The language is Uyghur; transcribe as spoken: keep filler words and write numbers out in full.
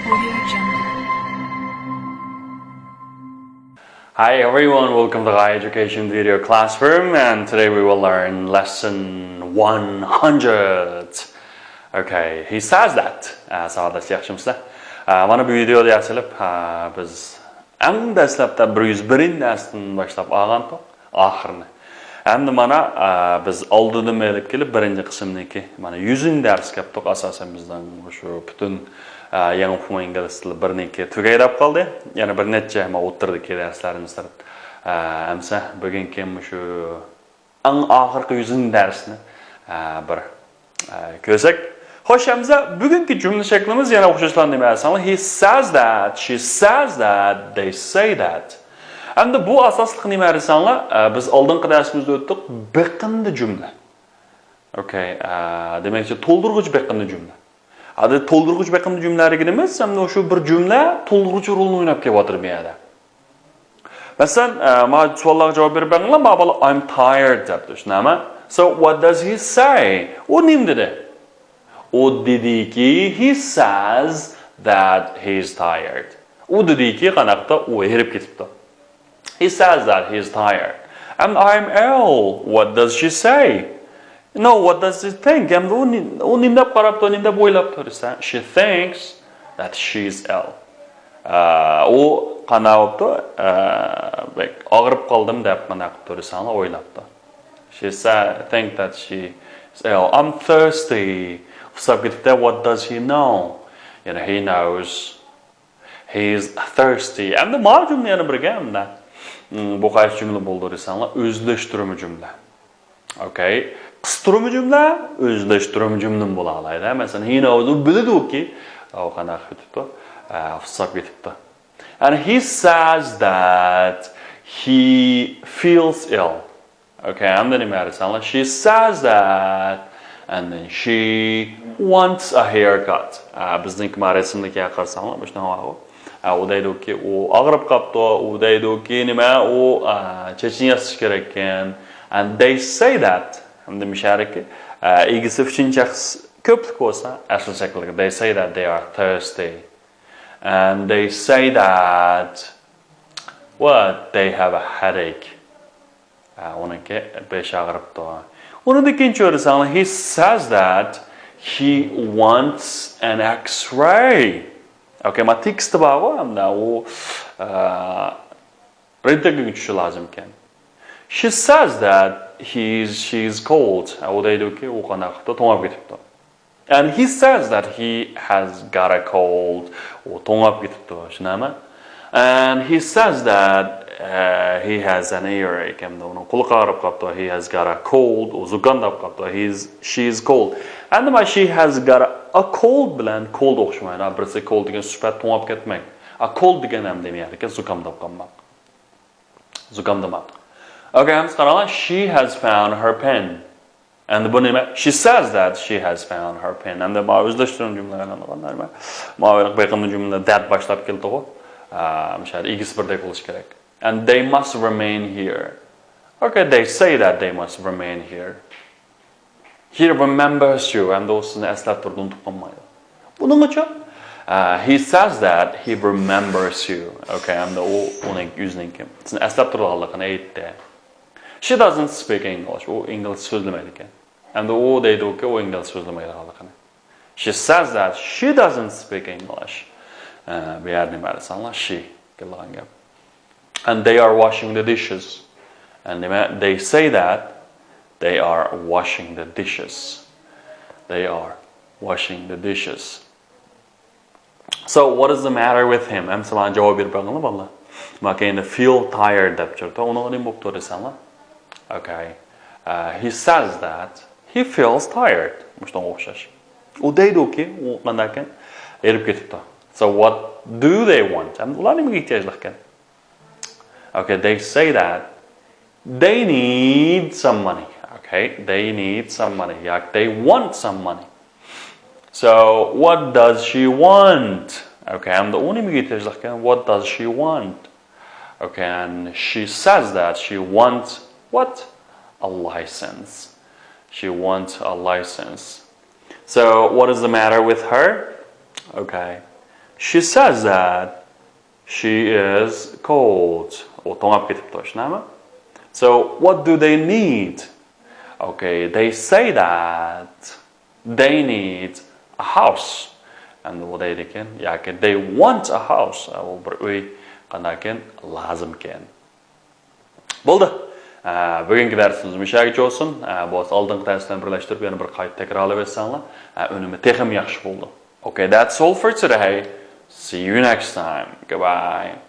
Hi everyone, welcome to High Education Video Classroom, and today we will learn lesson one hundred. Okay, he says that. Ә, ساۋاقداشلار، ياخشىمۇسىلەر؟ Ә, مانا بۇ ۋىدېئودا ياسىلىپ، ә, بىز ئەڭ دەسلەپتە بىر يۈز بىرىنچى دەرستىن باشلاپ ئالغانتۇق ئاخىرىنى. ئەمدى مانا، ئە، بىز ئالدىدىن ئېلىپ كېلىپ بىرىنچى قىسىمنىكى، مانا، يۈزىنچى دەرسكە كەپتۇق. ئاساسەن بىزنىڭ شۇ پۈتۈن، ئە، يېڭى ئۇقۇم ئىنگلىز تىلى بىرنىڭكى تۈگەي دەپ قالدى. يەنە بىر نەچچە، ما، ئوتتۇرىدىكى دەرسلەرنى سىرت. ئە، ئەمسە بۈگۈنكى مۇشۇ ئەڭ ئاخىرقى يۈزىنچى دەرسنى، ئە، بىر ئە، كۆرسەك. خوش، ئەمسە بۈگۈنكى جۈملە شەكلىمىز يەنە ئوخشاشلا نېمە دېسەڭلار، he says that, she says that, they say that. ئەمدى بۇ ئاساسلىق نېمە دېسەڭلار، ئە، بىز ئالدىنقى دەرسىمىزدە ئۆتتۇق، بېقىندى جۈملە. ئوكەي، ئە، دېمەكچى، تولدۇرغۇچ بېقىندى جۈملە. ئادەتتە تولدۇرغۇچ بېقىندى جۈملە دېگىنىمىز، ئەمدى شۇ بىر جۈملە تولدۇرغۇچ رولىنى ئويناپ كېلىۋاتىدۇ بۇ يەردە. مەسىلەن، ئە، ما سوئاللارغا جاۋاب بېرىپ بېقىڭلار، ما بالا، I'm tired دەپتۇ، شۇنداقمۇ؟ So what does he say? ئۇ نېمە دېدى؟ ئۇ دېدىكى، he says that he's tired. ئۇ دېدىكى، قانداقتا، ئۇ ھېرىپ كېتىپتۇ. He says that he's tired. And I'm ill. What does she say? No, what does she think? ئەمدى ئۇ نېمە دەپ قاراپتۇ، نېمە دەپ ئويلاپتۇ دېسە، she thinks that she's ill. ئە، ئۇ قانداق بوپتۇ؟ ئە، بەك ئاغرىپ قالدىم دەپ مانا قىپتۇ دېسەڭلار، ئويلاپتۇ. She said, think that she is ill. I'm thirsty. ئۇسساپ كېتىپتۇ. What does he know? يەنى he knows. He is thirsty. ئەمدى ماۋۇ جۈملە يەنە بىرگە ئەمدى. بۇ قايسى جۈملە بولىدۇ دېسەڭلار، ئۆزلەشتۈرمە جۈملە. ئوكەي. قىستۇرما جۈملە، ئۆزلەشتۈرمە جۈملىمۇ بولالايدۇ. مەسىلەن، he knows، ئۇ بىلىدۇكى، ئۇ قانداق كېتىپتۇ؟ ئۇسساپ كېتىپتۇ. And he says that he feels ill. ئوكەي، ئەمدى نېمە دېسەڭلار؟ She says that and then she wants a haircut. ئە، بىزنىڭكى ما رەسىمدىكىگە قارىساڭلار، مۇشۇنداق بارغۇ. ئە، ئۇ دەيدۇكى، ئۇ ئاغرىپ قاپتۇ، ئۇ دەيدۇكى، نېمە، ئۇ، ئە، چېچىنى ياساش كېرەككەن. And they say that. ئەمدى مۇشۇ يەردىكى، ئە، ئىگىسى ئۈچىنچى شەخس كۆپلۈك بولسا، ئەسلى شەكىلدىكى، they say that they are thirsty. And they say that, what, they have a headache. ئە، ئۇنىڭكى بېشى ئاغرىپتۇ. ئۇنىڭدىن كېيىن كۆرسەڭلار، he says that he wants an X-ray. ئوكەي، ما تېكىستى بارغۇ، ئەمدى ئۇ، ئە، رېنتگېنگە چۈشۈشى لازىمكەن. She says that he is, she is cold. ئە، ئۇ دەيدۇكى، ئۇ قانداق قىپتۇ، توڭلاپ كېتىپتۇ. And he says that he has got a cold. ئۇ توڭلاپ كېتىپتۇ، شۇنداقمۇ؟ And he says that, uh, he has an earache. ئەمدى ئۇنىڭ قۇلىقى ئاغرىپ قاپتۇ. He has got a cold. ئۇ زۇكامداپ قاپتۇ. He's, she is cold. ئەمدى ما she has got a cold بىلەن cold ئوخشىمايدۇ. بىرسى cold دېگەن سۈپەت توڭلاپ كەتمەك. A cold دېگەن ئەمدى نېمە دېگەن؟ زۇكامداپ قالماق. زۇكامدىماق. ئوكەي، ئەمدى قاراڭلار. She has found her pen. ئەمدى بۇ نېمە؟ She says that she has found her pen. ئەمدى ما ئۆزلەشتۈرمە جۈملە ئايلانغان نېمە؟ ما بېقىندى جۈملە that باشلاپ كېلىدىغۇ. ئە، مۇشۇ يەردە ئىگىسى بىردەك بولۇشى كېرەك. And they must remain here. Okay, they say that they must remain here. He remembers you. ئەمدى ئۇ سىزنى ئەسلەپ تۇرىدۇ، ئۇنتۇپ قالمايدۇ. بۇنىڭ ئۈچۈن، ئە، he says that he remembers you. Okay، ئەمدى ئۇ ئۇنىڭ ئۆزىنىڭكى سىزنى ئەسلەپ تۇرىدىغانلىقىنى ئېيتتى. She doesn't speak English. ئۇ ئىنگلىز سۆزلىمەيدىكەن. ئەمدى ئۇ دەيدۇكى، ئۇ ئىنگلىز سۆزلىمەيدىغانلىقىنى. She says that she doesn't speak English. ئە، بۇ يەردە نېمە دېسەڭلار، she كېلىدىغان گەپ. And they are washing the dishes. And نېمە؟ They say that they are washing the dishes. They are washing the dishes. So, what is the matter with him? ئەمسە ماڭا جاۋاب بېرىپ بېقىڭلار، بالىلار. ما كەينىدە feel tired دەپ چىقتى. ئۇنىڭغا نېمە بوپتۇ دېسەڭلار؟ Okay. Uh, he says that he feels tired. مۇشۇنىڭغا ئوخشاش. ئۇ دەيدۇكى، ئۇ قانداقكەن؟ ھېرىپ كېتىپتۇ. So, what do they want? ئەمدى ئۇلار نېمىگە ئېھتىياجلىقكەن؟ Okay, they say that they need some money. Okay, they need some money. ياكى they want some money. So, what does she want? Okay, ئەمدى ئۇ نېمىگە ئېھتىياجلىقكەن؟ What does she want? Okay, and she says that she wants what? A license. She wants a license. So, what is the matter with her? Okay. She says that she is cold. ئۇ توڭاپ كېتىپتۇ، شۇنداقمۇ؟ So, what do they need? Okay, they say that they need a house. ئەمدى ئۇ دەيدىكەن، ياكى they want a house. ئۇ بىر ئۆي قانداقكەن؟ لازىمكەن. بولدى. ئە، بۈگۈنكى دەرسىمىز مۇشۇ يەرگىچە بولسۇن. ئە، بولسا ئالدىنقى دەرس بىلەن بىرلەشتۈرۈپ يەنە بىر قايتا تەكرارلاپ ئۆتسەڭلار، ئە، ئۈنۈمى تېخىمۇ ياخشى بولىدۇ. Okay, that's all for today. See you next time. Goodbye.